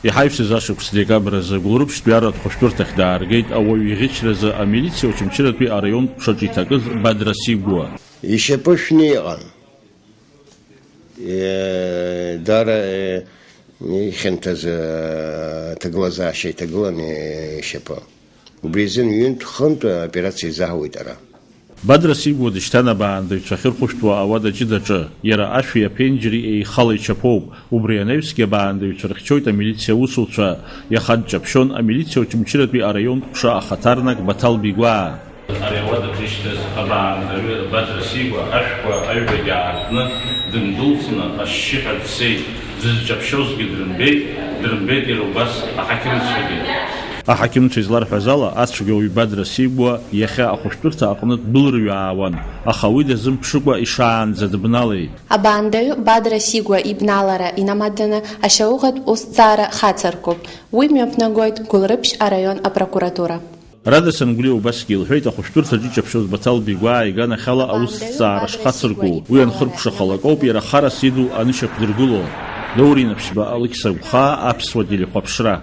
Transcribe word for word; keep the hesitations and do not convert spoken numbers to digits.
Иҳаҩсыз ашықәс декабрь азы Гәылрыԥшьтәи арратә хәышәтәырҭахь дааргеит ауаҩы иӷьычразы амилициа Очамчыратәи араионтә ҟәшаҿы иҭакыз Бадра Сигәуа. Ишьапы шәны иҟан. Е, даара, е, ихьанҭаз, е, аҭагылазаашьа иҭагылан, е, ишьапы. Убри азын ҩынтә-хынтә аоперациа изаҳауеит ара. Бадра Сигәуа дышьҭан абаандаҩцәа ахьырхәышәтәуа ауада ҷыдаҿы. Иара ашәи аԥенџьыри еихала ичаԥоуп. Убри анаҩсгьы абаандаҩцәа рыхьчоит амилициа аусуцәа. Иаха дҷаԥшьон амилициа Очамчыратәи араионтә ҟәша ахаҭарнак Баҭал Бигәаа. Ари ауада дышьҭаз абаандаҩы Бадра Сигәа ашәқәа аҩбагьы аартны дындәылҵны ашьшьыҳәа дцеит. Дызҷаԥшьозгьы дрымбеит, дрымбеит иара убас аҳақьымцәагьы. Аҳақьымцәа изларҳәаз ала, ацәгьоуҩ Бадра Сигәа иахьа ахәышәтәырҭа аҟны ддәылырҩаауан, аха уи дазымԥшыкәа ишаанӡа дыбналеит. Абаандаҩ Бадра Сигәа ибналара инамаданы ашьауӷатә усҭҵаара хацыркуп. Уи мҩаԥнагоит Гәылрыԥшь араион апрокуратура. Радасан Гәлиа убасгьы илҳәеит, ахәышәтәырҭаҿы иҷаԥшьоз Баҭал Бигәаа иганахьала аусҭҵаара шхацырку, уи анхыркәшахалак ауп иара харас иду анышьақәдыргыло. Даур Инаԥшьба, Алықьса Гәхаа, Аԥсуа телехәаԥшра.